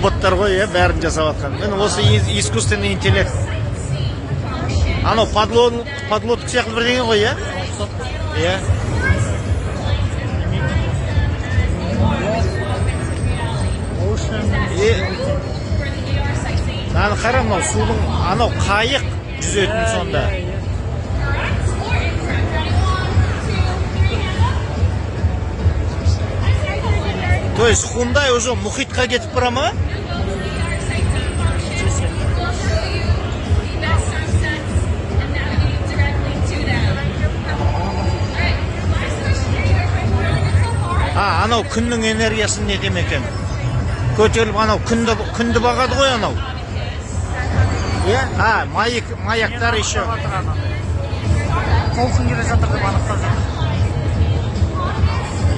Роботтар ғой, иә, бәрін жасап жатқан. Міне, осы искусственный интеллект. Анау подлодка сияқты бірдеңе ғой, иә? Иә. Е, мынаны қара, мынау судың, анау қайық жүзетін сонда. То есть Хундай уже мұхитқа кетіп бара ма? А, анау күннің энергиясын не ме екен? Көтеріліп анау күнді бағады ғой анау. Иә? А, маяктар еще. Толқын келе жатыр деп анықтап жатыр.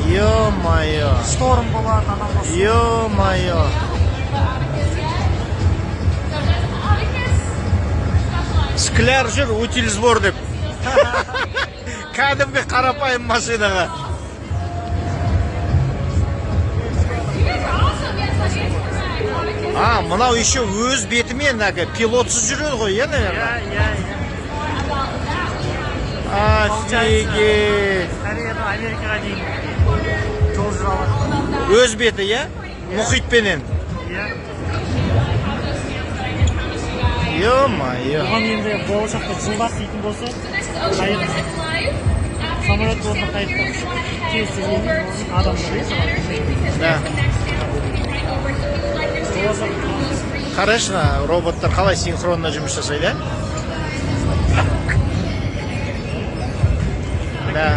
Ё-моё. Шторм болады, анау мынау. Ё-моё. Скляр жүр, утильсбор деп. Кәдімгі қарапайым машинаға. А, мынау еще өз бетімен әлгі пилотсыз жүреді ғой, иә, наверное? Иә, иә, иә. Офигеть. Кореядан Америкаға дейін жол жүре алады. Өз беті, иә? Мұхитпенен. Иә. Ё-моё. Оған енді болашақта жылдап дейтін болса, қайық, самолет орнына қайықтар тез тез кететін адамдар, иә, солар. Да. Болашақ. Қарашы, мына роботтар қалай синхронно жұмыс жасайды, ә? Да.